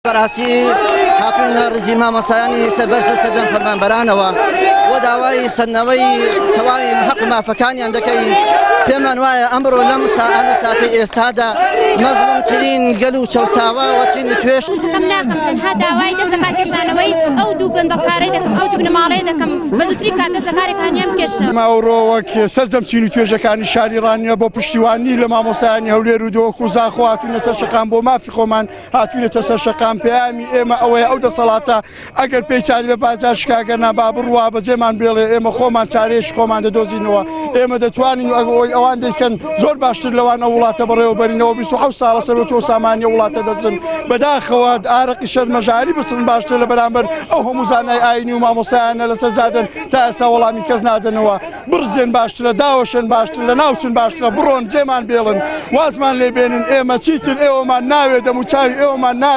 بەڕاستی هاتوونە ڕیزی مامۆستایانی سەربەرز و سەرجەم فەرمانبەرانەوە بۆ داوای سەندنەوەی تەواوی حەق و مافەکانیان دەکەین. پێمان وایە ئەمڕۆ لەم سائەم و ساتەی ئێستادا مەزڵومترین گەل و چەوساوە و چینی توێژ مووچەکەم ناکەم تەنها داوای دەست لەکارکێشانەوەی ئەو دوو گەندەڵکارەی دەکەم ئەو دوو بنەماڵەیە دەکەم بە زووترین کات دەست لەکارەکانیان بکێشنەوە. ئێمە ئەوڕۆ وەک سەرجەم چین و توێژەکانی شاری ڕانیە بۆ پشتیوانی لە مامۆستایانی هەولێر و دهۆک و زاخۆ هاتووینە سەر شەقام بۆ مافی خۆمان هاتوینەتە سەر شەقام پەیامی ئێمە ئەوەیە ئەو دەسەڵاتە ئەگەر پێی چاری بە پاجار شکا گەر نا با بڕوا بەجێمان بێڵێ ئێمە خۆمان چارەیەکی خۆمان دەدۆزینەوە ئێمە دەتوانین و ئەوەی ئەوان دەیکەن زۆر باشتر لەوان ئەو وڵاتە بەڕێوە بەرینەوە 27 ساڵە سەروەت و سامانی ئەو وڵاتە دەچن بەداخەوە ئارەقی شەرمەژاری بسڕن باشتر لە بەرامبەر ئەو هەموو زانای ئاینی و مامۆستایانە لەسەر جادەن تا ئێستا وەڵامی کەس نادەنەوە بڕزێن باشترە داوەشێن باشتر لە ناوچن باشترە بڕۆن جێمان بێڵن وازمان لێ بێنن ئێمە چیتر ئێوەمان ناوێ دەموچاوی ئێوەمان ناوێ.